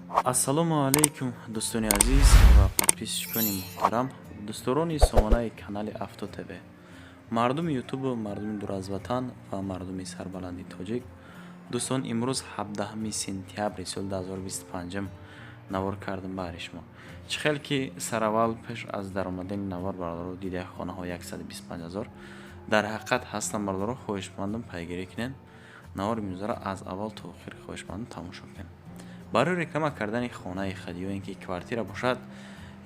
Ассалому алайкум, дӯстони азиз ва подписчикони муҳтарам, дӯстдорони сомонаи канали Авто ТВ, мардуми Ютубу мардуми дур аз ватан ва мардуми сарбаланди тоҷик. Дӯстон, имрӯз 17 сентябри соли 2025 навор кардам баҳри шумо. Чӣ хел ки сараввал пеш аз даромадани навор, бародаро, дида, хонаҳо 125 ҳазор дар ҳақиқат ҳастам. Бародаро, хоҳишмандам, пайгирӣ кунед навори имрӯзаро аз аввал то охир, хоҳишмандам, тамошо кунед. Барои реклама кардани хонаи худ ё ин ки квартира бошад,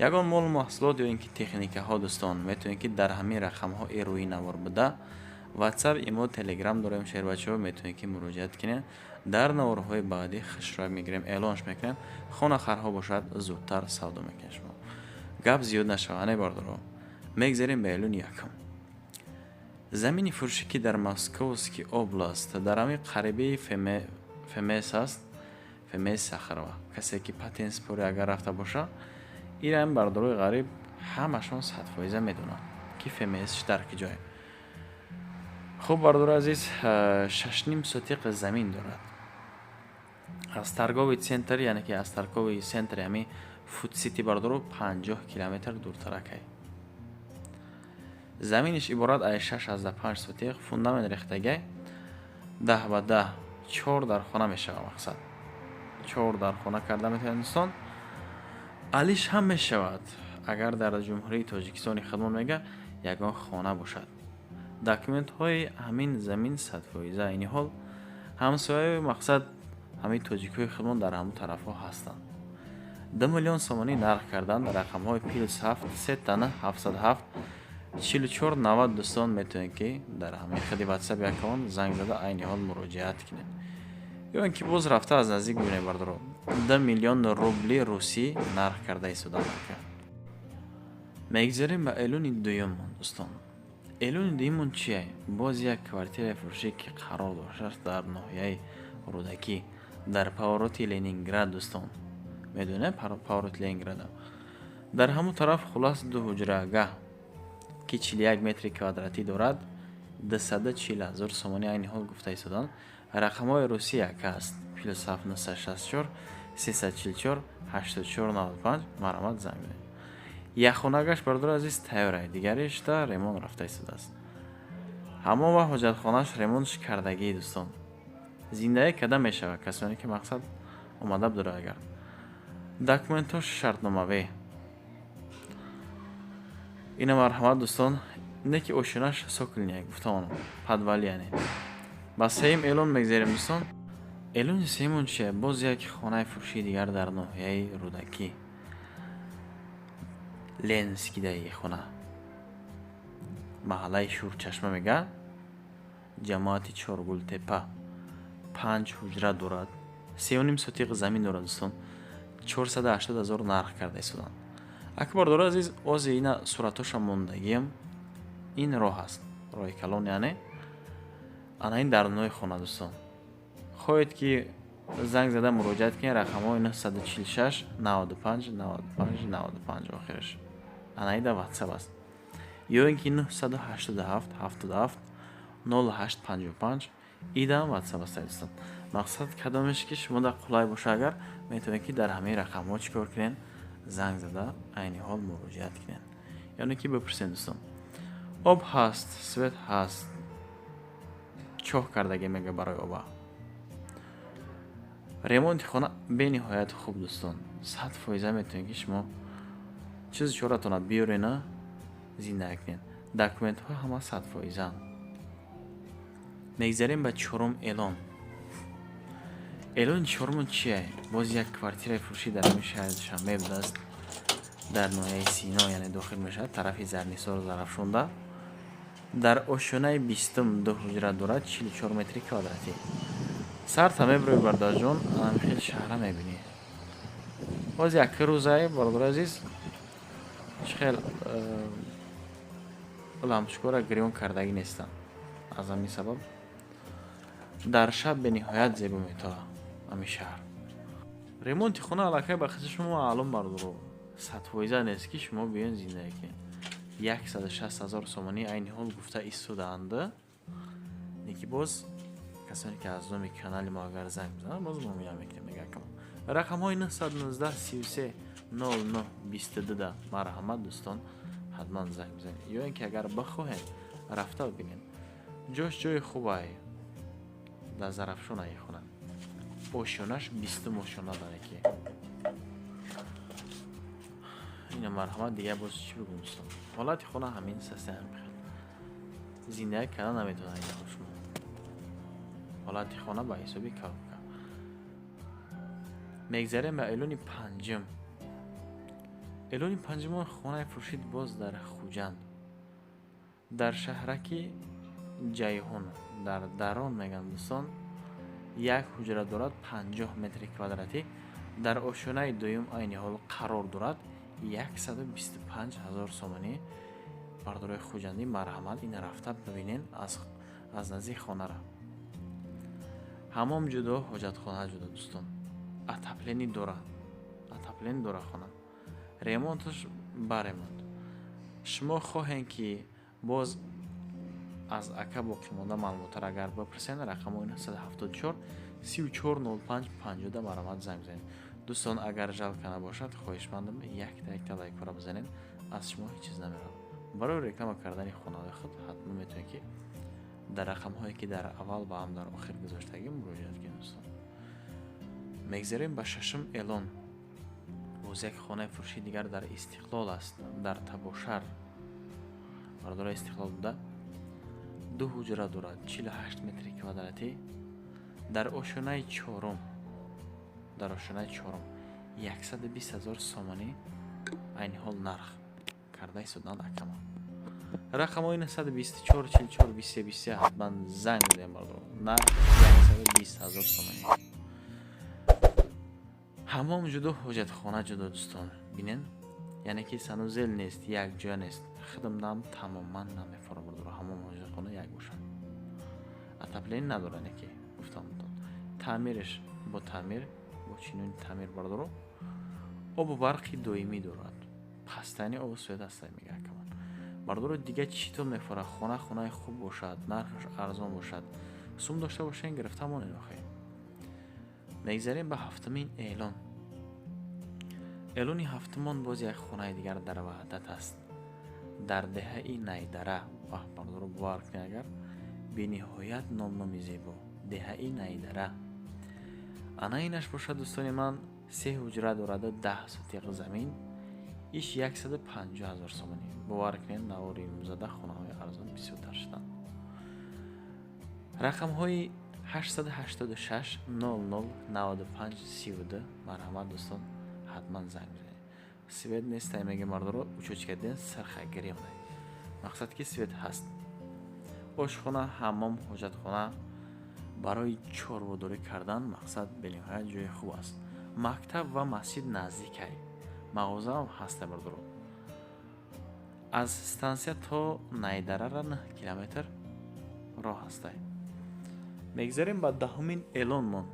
ягон молу маҳсулот ё ин ки техникаҳо, дӯстон, метавонед, ки дар ҳамин рақамҳо рӯи навор буда, WhatsApp, имо, Телеграм дорем, шербачаҳо, метавонед, ки муроҷиат кунед. Дар наворҳои баъдӣ хушрӯй мегирем, эълонш мекунем. Хонахарҳо бошад, зудтар савдо мекунед шумо. Гап зиёд нашава, не, бародаро, мегзарем ба эълони якум. Замини фурӯшӣ, ки дар Московский област, дар ҳамин қарибаи ФМС аст, ФМС Сахарова. Касе ки патент спори агар рафта боша, ираам бародарои ғариб ҳамашон 100% медонанд, ки ФМС дар ки ҷое. Хуб, бародари азиз, 6,5 сотиқ замин дорад. Аз торговый центр, яъне ки аз торговый центри ҳамин Фудсити, бародаро, 50 километр дуртаракай. Заминиш иборат аз 6,5 сотиқ, фундамент рехтагай, 10 ба 10, чор дар хона мешавад. Мақсад, чор дар хона карда метавонед, дӯстон. Алиш ҳам мешавад, агар дар Ҷумҳурии Тоҷикистони худмон мега ягон хона бошад. Документҳои ҳамин замин 100%. Айни ҳол ҳамсояи, мақсад, ҳамин тоҷикҳои худмон дар ҳамон тарафҳо ҳастанд. 2 миллион сомонӣ нарх карданд. Рақамҳои +7 3 нӯҳ 707 44 90. Дӯстон, метавонед, ки дар ҳамин худи Ватсап якон занг зада, айни ҳол муроҷиат кунед ё ин ки боз рафта аз наздик бибинед. Бардаро, 2 миллион рубли русӣ нарх карда истодан. Мегзарем ба эълони дуюммон. Дӯстон, эълони дуюммон чие? Боз як квартираи фурӯшӣ, ки қарор доштааст дар ноҳияи Рӯдакӣ, дар повороти Ленинград. Дӯстон, медонед повороти Ленинграда? Дар ҳамон тараф. Хулас, ду ҳуҷрагаҳ, ки 41 метри квадратӣ дорад, 240 000 сомонӣ айни ҳол гуфта истоданд. Рақамҳои русӣ як аст: +7 964 344 84 95. Марҳамат, занг бизанед. Якхонагаш, бародари азиз, тайёра, дигаришта ремонт рафта истодааст. Ҳамон вақт ҳоҷатхонааш ремонтш кардагӣ. Дӯстон, зиндагӣ карда мешавад, касоне ки, мақсад, омада будора агар. Документҳош шартномавӣ ина. Марҳамат, дӯстон. Не ки ошёнаш цокольный, гуфтаонам, подвал яъне. Ба сеюм эълон мегзарем, дӯстон. Эълони сеюмон чия? Боз як хонаи фурӯшии дигар дар ноҳияи Рӯдакӣ, Ленскийдаи хона, маҳаллаи Шӯрчашма мега, ҷамоати Чоргултепа. Панҷ ҳуҷра дорад, 3,5 сотиқ замин дорад. Дӯстон, 480 000 нарх карда истоданд. Ака, бародари азиз, ози ина суратоша мондагиам. Ин роҳ аст, роҳи калон, яъне ана ин дарунои хона. Дӯстон, хоҳед, ки занг зада муроҷиат кунед, рақамҳои 946 95 95 95 охираш, ана ида Ватсап аст, ё ин ки 987 77 08 55, идам Ватсап аст. Дӯстон, мақсад, кадомеш ки шумо дар қулай боша, агар метавонед, ки дар ҳамаи рақамҳо чӣ кор кунед? Занг зада, айни ҳол муроҷиат кунед, яъне ки бипурсед. Дӯстон, об ҳаст, свет ҳаст, чоҳ кардагӣ мега барои оба. Ремонти хона бениҳоят хуб. Дӯстон, 100% метавонед, ки шумо чизи чоратона биёрена, зиндагӣ кунед. Документҳо ҳама 100%анд. Мегзарем ба чорум эълон. Эълони чорумон чие? Боз як квартираи фурӯшӣ дар ҳамин шаҳри Душанбе будааст, дар ноҳияи Сино, яъне дохил мешавад тарафи Зарнисору Зарафшонда, дар ошёнаи 20-ум. Ду ҳуҷра дорад, 44 метри квадратӣ. Сарта мебурӯи, бародарҷон, анам хел шаҳра мебинӣ. Боз як рӯзае, бародари азиз, чӣ хел лампочкаро гирён кардагӣ нестанд. Аз ҳамин сабаб дар шаб бениҳоят зебо метоа ҳамин шаҳр. Ремонти хона аллакай ба қисми шумо маълум, бародаро, 100% нест, ки шумо биёен, зиндагӣ кунед. 160 000 сомонӣ айни ҳол гуфта истодаанд. Неки боз касоне ки аз номи канали мо агар занг бизананд, боз муомила мекунем. Мега. мега акамон. Рақамҳои 919 33 09 22 да марҳамат, дӯстон, ҳатман занг бизанед ё ин ки агар бихоҳед, рафта бибинед. Ҷош ҷои хубай, дар Зарафшон ай хона. Ошёнаш 20-ум ошёна дاره ки ина. Марҳамат, дигар боз чӣ бигӯм, дӯстон? Ҳолати хона ҳамин состоян бихел, зиндагӣ карда наметавонад инаҳо шумо. Ҳолати хона ба ҳисоби коробка. Мегзарем ба эълони панҷум. Эълони панҷумон хонаи фурӯшид боз дар Хуҷанд, дар шаҳраки Ҷайҳун, дар Дарон мегӯянд, дӯстон. Як ҳуҷра дорад, 50 метри квадратӣ, дар ошёнаи дуюм айни ҳол қарор дорад, 125 ҳазор сомонӣ. Бардорои хуҷандӣ, марҳамат, ина рафта бибинен аз наздик хонара. Ҳамом ҷудо, ҳоҷатхона ҷудо, дӯстон. Отопление дорад, отопление дора хона. Ремонташ ба ремонт. Шумо хоҳем ки боз аз ака боқимонда маълумотро агар бипурсен, рақамҳои 974 34 05 50 марҳамат, занг бизанед. Дӯстон, агар жалко набошад, хоҳишмандам, якта якта лайкҳоро бизанед, аз шумо ҳеҷ чиз намеравад. Барои реклама кардани хонаҳои худ ҳатман метавонед ки дар рақамҳое ки дар аввал ва ҳам дар охир гузоштагӣ муроҷиат кунед, дӯстон. Мегзарем ба шашум эълон. Боз як хонаи фурӯшии дигар дар Истиқлол аст, дар Табошар, бардораи Истиқлол буда, ду ҳуҷра дорад, 48 метри квадратӣ, дар ошёнаи чорум, дар ошёнаи чорум, 120 ҳазор сомонӣ айни ҳол нарх карда истоданд акама. Рақамҳои 924 44 23 23 ҳатман занг бизанед, бардор. Нарх 120 ҳазор сомонӣ. Ҳамом ҷудо, ҳоҷатхона ҷудо, дӯстон, бинен. Яъне ки санузел нест, як ҷоя нест. Хидмдам тамоман намефорам, бардор, ҳамом, ҳоҷатхона як бошад. Отопление надорад, не ки гуфтам, таъмираш бо таъмир, бо чинуни таъмир, бардоро. Обу барқи доимӣ дорад, пастани обу свет ҳаста, мега акамон. Бардоро, дига чӣ то мефорад? Хона хонаи хуб бошад, нархаш арзон бошад, сум дошта бошен, гирифта монед охе. Мегзарем ба ҳафтумин эълон. Эълони ҳафтумон боз як хонаи дигар дар Ваҳдат аст, дар деҳаи Найдара. Ваҳ, бардоро, бовар кунед, агар бениҳоят номноми зебо, деҳаи Найдара. Ана инаш бошад, дӯстони ман, се ҳуҷра дораду 10 сотиқ замин. Иш 150 ҳазор сомонӣ. Бовар кунед, навори имрӯзада хонаҳои арзон бисёртар шуданд. Рақамҳои 886 00 95 32, марҳамат, дӯстон, ҳатман занг бизанед. Свет нестай, мега мардоро, учётчика ден сарха гирёнай, мақсад ки свет ҳаст. Ошхона, ҳаммом, ҳоҷатхона, барои чорводорӣ кардан мақсад бениҳоят ҷои хуб аст. Мактаб ва масҷид наздикай, мағозаам ҳаста, бардоро. Аз стансия то Найдарара 9 километр роҳ ҳастай. Мегзарем ба даҳумин эълонмон.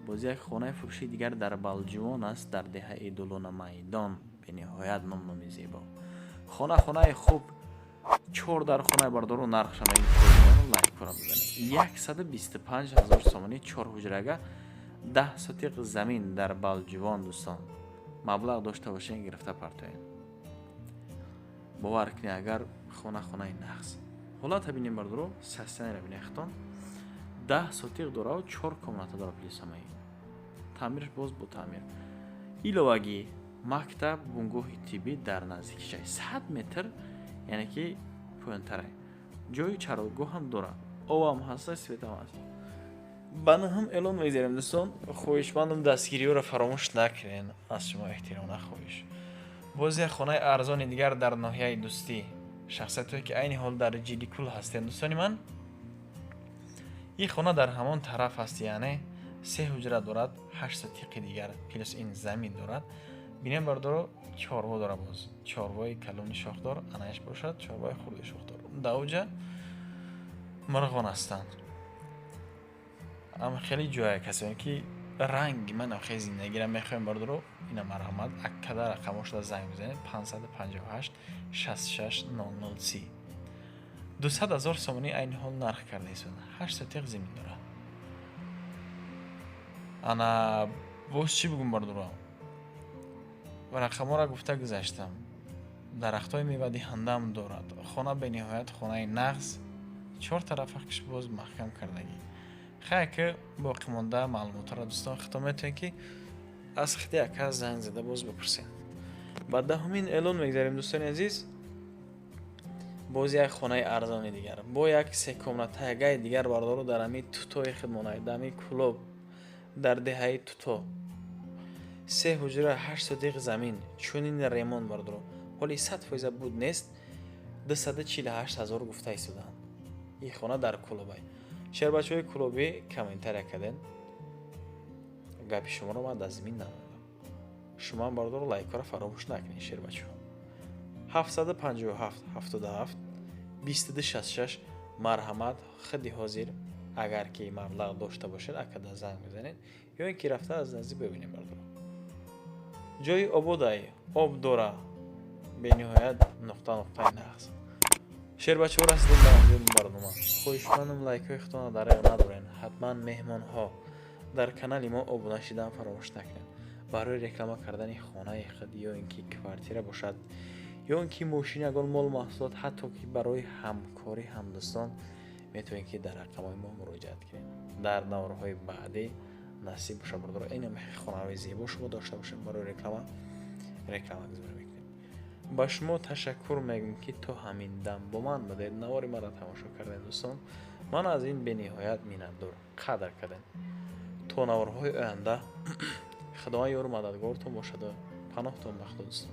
Боз як хонаи фурӯшии дигар дар Балҷувон аст, дар деҳаи Дулона Майдон. Бениҳоят номноми зебо. Хона хонаи хуб, чор дар хонаи, бардору. Нархша лайкҳоро бизанед. 125 ҳазор сомонӣ, чор ҳуҷрага, 10 сотиқ замин дар Балҷувон. Дӯстон, маблағ дошта бошен, гирифта партоед. Бовар кунед, агар хона хонаи нағз. Ҳолата бинем, бардоро, состояние ра бинед хитон. 10 сотиқ дорау чор комната дора, плюс ҳамаи таъмираш боз бо таъмир. Иловагӣ мактаб, бунгоҳи тиббӣ дар наздикишай, 100 метр, яъне ки поёнтарай. Ҷои чарогоҳ ҳам дорад, обам ҳаста, светам ҳаст. Ба наҳум эълон мегзарем, дӯстон. Хоҳишмандам, дастгириҳоро фаромӯш накунед, аз шумо эҳтиромона хоҳиш. Боз як хонаи арзони дигар дар ноҳияи Дӯстӣ. Шахсиятҳое ки айни ҳол дар Ҷидикул ҳастед, дӯстони ман, ин хона дар ҳамон тараф аст, яъне се ҳуҷра дорад, ҳашт сотиқи дигар плюс ин замин дорад. Бинем, бардоро, чорво дорад, боз чорвои калони шохдор, анааш бошад чорвои хурди шохдор. Даоҷа мурғон ҳастанд. Ама хеле ҷоя, касоне ки ранги ман хеле зиндагиро мехоҳем, бардоро, ина марҳамат, аккада рақамошда занг бизанед: 558 66 00 30. 200 ҳазор сомонӣ айни ҳол нарх карда истода. 8 сотиқ замин дорад. Ана. Боз чӣ бигум, бардорам, рақамҳоро гуфта гузаштам. Дарахтҳои мевадиҳандаам дорад. Хона бениҳоят хонаи нағз, чор тарафакш боз маҳкам кардагӣ. Хай, ки боқимонда маълумотҳоро, дӯстон, худтон метавонед, ки аз хиди ака занг зада боз бипурсед. Ба даҳумин эълон мегзарем, дӯстони азиз. Боз як хонаи арзони дигар, бо як секомнатагаи дигар, бардору, дар ҳамин Тутои хидмонай, дар ҳамин Кӯлоб, дар деҳаи Туто, се ҳуҷра, 8 сотиқ замин, чунин ремонт, бардору, ҳоли 100% буд нест, 248 000 гуфта истодаанд. Ин хона дар Кӯлобай. Шербачаҳои кӯлобӣ, комментария карден, гапи шуморо ман дар зимин намондам. Шумоам, бардору, лайкҳоро фаромӯш накунед. Шербачаҳо, 757 77 22 66, марҳамат, худи ҳозир агар ки маблағ дошта бошед, акада занг бизанед ё ин ки рафта аз наздик бибинем. Бардору, ҷои ободай, об дора, бениҳоят нуқта нуқтаи нағз. Шербачаҳо, расидем ба анҷоми барнома. Хоҳишмандам, лайкҳои худтонро дареғ надорен. Ҳатман меҳмонҳо дар канали мо обуна шидан фаромӯш накунед. Барои реклама кардани хонаи худ ё ин ки квартира бошад, ё ин ки мошин, ягон молу маҳсулот, ҳатто ки барои ҳамкорӣ, ҳамдӯстон, метавонед, ки дар рақамҳои мо муроҷиат кунед. Дар наворҳои баъдӣ насиб боша, бардоро, инам хонаҳои зебо шумо дошта бошем, барои реклама гузорӣ мекунем. Ба шумо ташаккур мегӯем, ки то ҳамин дам бо ман будед, навори маро тамошо кардем. Дӯстон, ман аз ин бениҳоят миннатдор. Қадр кардем. То наворҳои оянда, Худованд ёру мададгортон бошаду паноҳтон ба Худо, дӯстон.